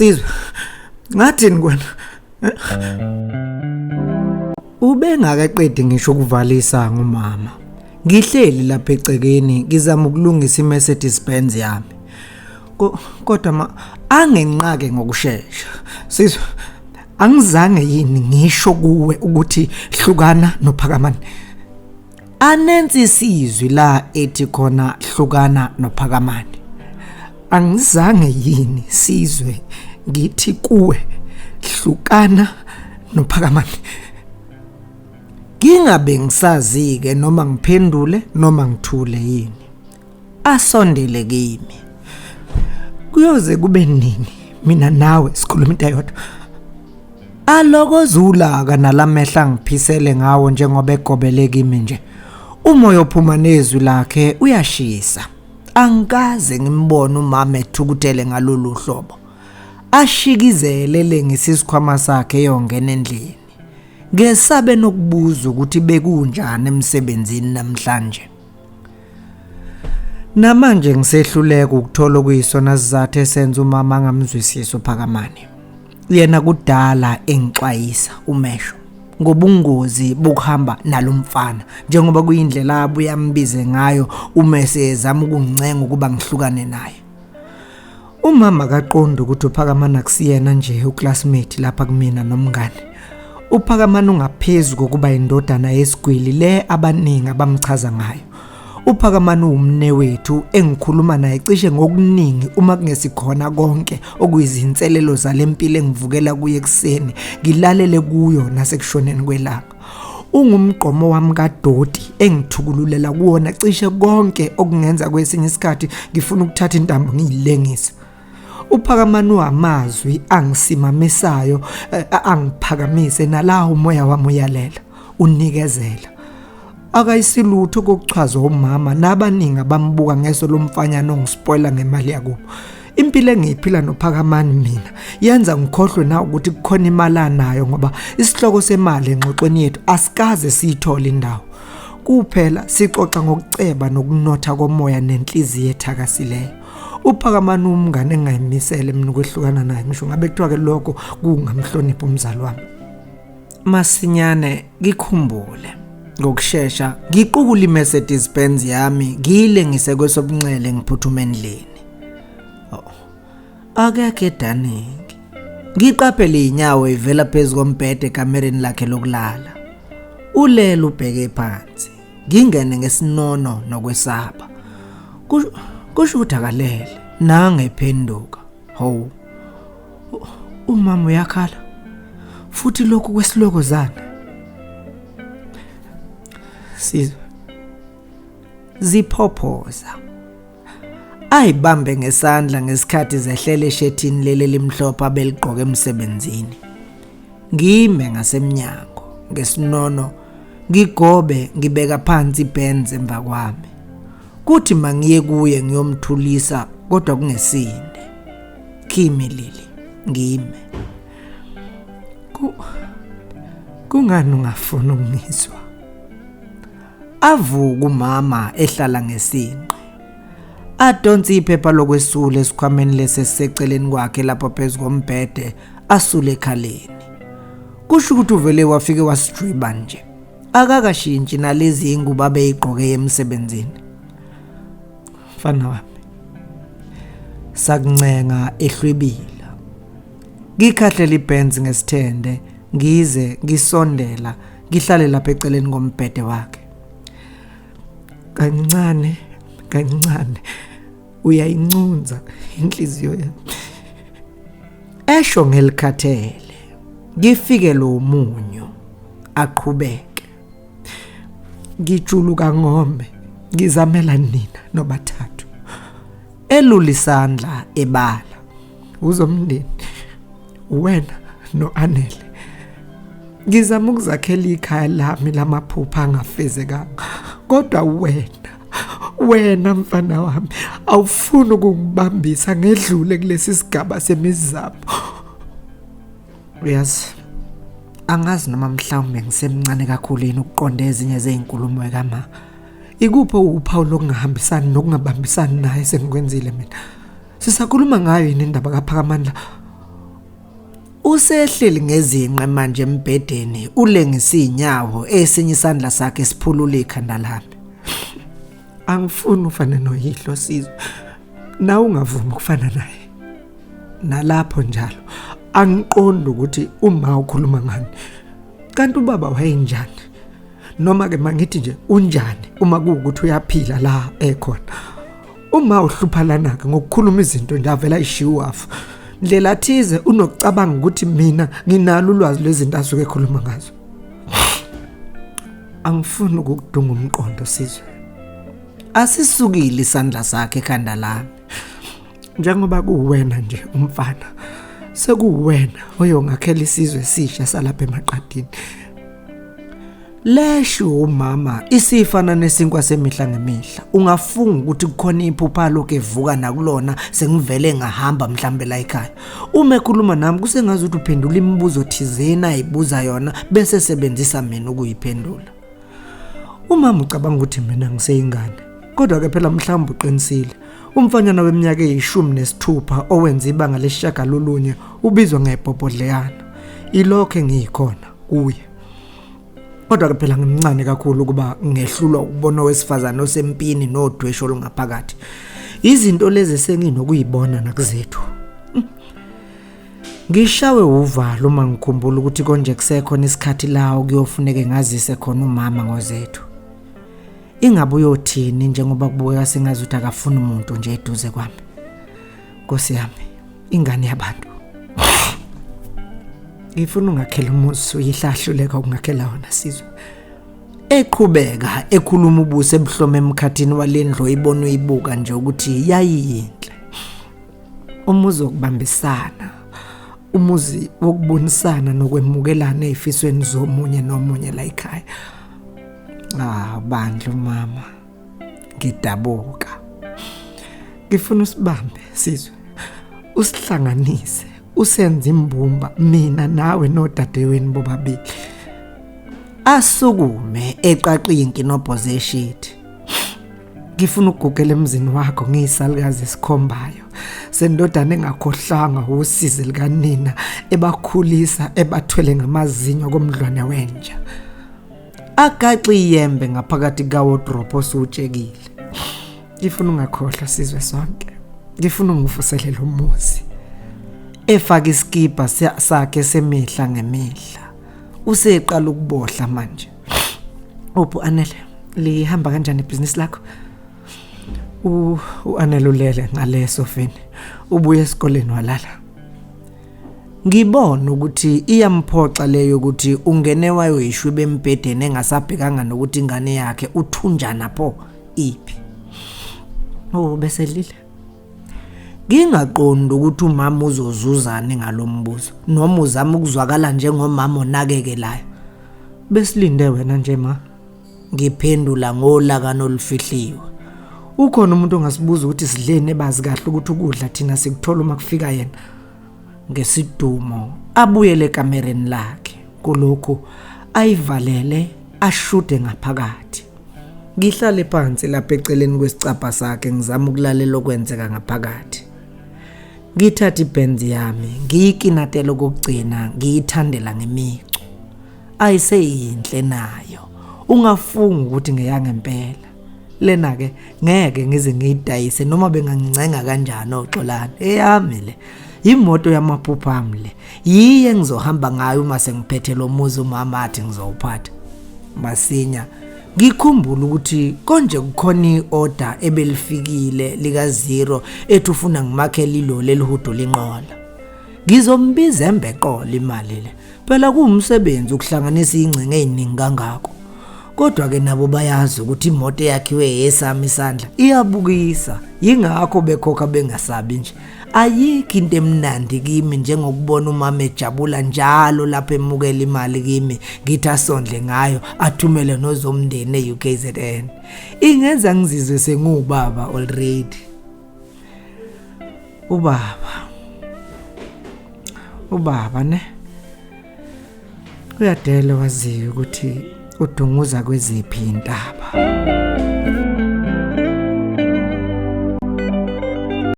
Sizwe, ngathini kwena? Ubengakaqedi ngisho ukuvalisa ngumama. Ngihleli lapha egcekeni ngizama ukulungisa iMercedes Benz yami. Kodwa ma angenqake ngokushesha. Sizwe, angizange yini ngisho kuwe ukuthi hlukana noPhakamani? Anensi isizwi la ethi khona hlukana noPhakamani. Angizange yini Sizwe ngithi kuwe hlukana noPhakamani? Ngingabe ngisazi ke noma ngiphendule noma ngithule yini. Asondele kimi. Kuyoze kube nini mina nawe sikhuluma into eyodwa? Alokozulaka nalamehla angiphisele ngawo njengoba egobele kimi nje. Umoya ophuma nezwi lakhe uyashisa. Angikaze ngimbone umama ethukuthele ngalolu hlobo. Ashikizele lengisa isikhwama sakhe eyongena endlini. Ngesabe nokubuza ukuthi bekunjani emsebenzini namhlanje. Namanje ngisehluleka ukuthola okuyisona sizathu esenza umama angamzwisisi uPhakamani. Yena kudala engixwayisa umesho ngobungozi bokuhamba nalomfana njengoba kuyindlela abuye ambize ngayo uma esezama ukungincenga ukuba ngihlukane naye. Umama akaqondi ukuthi uPhakamani akusiyena nje uclassmate lapha kumina nomngane. UPhakamani ungaphezu kokuba indodana yesigwili le abaningi abamchaza ngayo. UPhakamani uwumnewethu engikhuluma naye cishe ngokuningi uma kungesikhona konke okuyizinselelo zalempilo engivukela kuye ekuseni ngilalele kuyo nasekushoneni kwelanga. Ungumgqomo wami kadoti engithukululela kuwona cishe konke okungenza kwesinye isikhathi ngifuna ukuthatha intambo ngiyilengise. UPhakamani wamazwi angisimamisayo angiphakamise nalawo umoya wami uyalela unikezela. Akayisilutho kokuchazwa umama nabaningi abambuka ngeso lomfanyana ongispoila ngemali yakubo. Impilo engiyiphila noPhakamani mina yenza ngikhohlwe na ukuthi kukhona imali anayo ngoba isihloko semali engxoxweni yethu asikaze siyithole indawo. Kuphela sixoxa ngokuceba nokunotha komoya nenhliziyo ethakasileyo. UPhakamani umngane engingayimisele mina ukwehlukana naye ngisho ngabe kuthiwa ke lokho kungamhlonipha umzali wami. Masinyane ngikhumbule ngokushesha ngiqukule iMercedes Benz yami ngiyilengise kwesobunxele ngiphuthume endlini. Oh, akekho edaningi. Ngiqaphele inyawo ivela phezu kombhede ekamereni lakhe lokulala. Ulele ubheke phansi. Ngingene ngesinono nokwesaba. Kusho ukuthi akalele. Nange ephenduka. Hawu. Umama uyakhala. Futhi lokhu kwesilokozana. Sizwe. Ziphophoza. Ayibambe ngesandla ngesikhathi zehlele eshethini leli elimhlophe abeligqoke emsebenzini. Ngime ngasemnyango ngesinono ngigobe ngibeka phansi iBenz emva kwami. Kuthi mangiye kuye ngiyomthulisa kodwa kungesinde. Kimi Lili ngime. Ku Kungani ungafuni ukungizwa? Avuka umama ehlala ngesinqe. Adonse iphepha lokwesula esikhwameni lesi esiseceleni kwakhe lapho phezu kombhede asule ekhaleni. Kusho ukuthi uvele wafike wasijwiba nje. Akakashintshi nalezi ingubo abeyigqoke emsebenzini. Mfana wami. Sakuncenga ehlwibila. Ngikhahlela iBenz ngesithende ngize ngisondela ngihlale lapha eceleni kombhede wakhe. Kancane kancane uyayincunza inhliziyo yami. Esho ngelikhathele. Ngifike lo munyu aqhubeke. Ngijuluka ngome ngizamela nina nobathathu. Elula isandla ebala. Uzomndeni wena noAnele. Ngizama ukuzakhela ikhaya lami lamaphupha angafezekanga. Kodwa wena mfana wami awufuni ukungibambisa ngedlule kulesi sigaba semizamo. Uyazi angazi noma mhlawumbe ngisemncane kakhulu yini ukuqonda ezinye zezinkulumo kama. Ikuphi uphawu lokungahambisani nokungabambisani naye sengikwenzile mina? Sisakhuluma ngayo yini indaba kaPhakamandla? Usehleli ngezinqe manje embhedeni ulengisa izinyawo esinye isandla sakhe siphulula ikhanda lami. Angifuni ufane noyihlo Sizwe. Nawe ungavumi ukufana naye. Nalapho njalo angiqondi ukuthi uma ukhuluma ngani. Kanti ubaba wayenjani? Noma ke mangithi nje unjani uma kuwukuthi uyaphila la ekhona. Uma uhlupha lana ke ngokukhuluma izinto nje avela ishiwafu. Ndlela thize unokucabanga ukuthi mina nginalo ulwazi lwezinto asuke ekhuluma ngazo. Angifuni ukukudunga umqondo Sizwe. Asisukile isandla sakhe ekhanda lami. Njengoba kuwena nje umfana, sekuwena oyongakhela isizwe esisha salapha emaqadini. Lesho umama isifana nesinkwa semihla ngemihla. Ungafunga ukuthi kukhona iphupha lokho evuka nakulona sengivele ngahamba mhlambe la ekhaya. Uma ekhuluma nami kusengazi ukuthi uphendula imibuzo thizeni ayibuza yona bese sebenzisa mina ukuyiphendula. Umama ucabanga ukuthi mina ngiseyingane. Kodwa ke phela mhlawumbe uqinisile. Umfanyana weminyaka eyishumi nesithupha owenza ibanga lesishagalolunye ubizwa ngebhobhodleyana. Ilokho engiyikhona kuye. Kodwa ke phela ngimncane kakhulu ukuba ngehlulwa ukubona owesifazane osempini nodweshu olungaphakathi. Izinto lezi senginokuyibona nakuzethu. Ngishawe uvalo uma ngikhumbula ukuthi konje kusekhona isikhathi la okuyofuneke ngazise khona umama ngozethu. Ingabe uyothini njengoba kubukeka sengazuthi akafuni umuntu nje eduze kwami. Nkosi yami, ingane yabantu. Ngifuna ungakhela umuzi uyihlahluleka ukungakhela wona Sizwe. Eqhubeka ekhuluma ubuso ebuhlome emkhathini walendlu oyibona uyibuka nje ukuthi yayiyinhle. Umuzi wokubambisana, umuzi wokubonisana nokwemukelana ezifisweni zomunye nomunye la ekhaya. Ah bandla umama ngidabuka. Ngifuna usibambe Sizwe. Usihlanganise, usenze imbumba mina nawe nodadewenu bobabili. Asukume eqaqe inkinobho zesheet. Ngifuna ukugugela emzini wakho ngiyisalukazi esikhombayo sendodana engakhohlanga usizi likanina ebakhulisa ebathwele ngamazinyo komdlwane wenja. Agaxe iyembe ngaphakathi kawodrop osutshekile. Ngifuna ungakhohlwa Sizwe sonke. Ngifuna ungivuselele umuzi. Efaka isikibha sakhe semihla ngemihla. Useqala ukubohla manje. Uphi Anele? Lihamba kanjani ibhizinisi lakho? U uAnele ulele ngale esofeni. Ubuye esikoleni walala. Ngibona ukuthi iyamphoxa leyo ukuthi ungene wayoyishwiba embhedeni engasabhekanga nokuthi ingane yakhe uthunjana pho iphi. Oh besedlile. Ngingaqondi ukuthi umama uzozuzani ngalombuzo noma uzama ukuzwakala njengomama onakekelayo. Besilinde wena nje ma. Ngiphendula ngolaka nolufihliwe. Ukhona umuntu ongasibuza ukuthi sidleni ebazi kahle ukuthi ukudla thina sikuthola uma kufika yena. Ngesidumo abuyele ekamereni lakhe. Kulokhu ayivalele ashude ngaphakathi. Ngihlale phansi lapha eceleni kwesicabha sakhe ngizama ukulalela okwenzeka ngaphakathi. Ngithatha ibenz yami ngiyikinatela okokugcina ngiyithandela ngemicu. Ayiseyinhle nayo. Ungafunga ukuthi ngeyangempela. Lena ke ngeke ngize ngiyidayise noma bengangincenga kanjani oXolani. Eyami le. Imoto yamaphupho ami le. Yiye engizohamba ngayo uma sengiphethe lo muzi umama athi ngizowuphatha. Masinya ngikhumbula ukuthi konje kukhona i-order ebelifikile lika zero ethi ufuna ngimakhele iloli elihudula inqola. Ngizombiza embeqola imali le. Phela kuwumsebenzi ukuhlanganisa ingcingo eziningi kangako. Kodwa ke nabo bayazi ukuthi imoto eyakhiwe yesami isandla iyabukisa. Yingakho bekhokha bengasabi nje. Ayikho into emnandi kimi njengokubona umama ejabula njalo lapho emukela imali kimi ngithi asondle ngayo athumele nozomndeni e-UKZN. Ingenza ngizizwe sengiwubaba already. Ubaba. Ubaba ne. Uyadela waziyo ukuthi udunguza kweziphi intaba.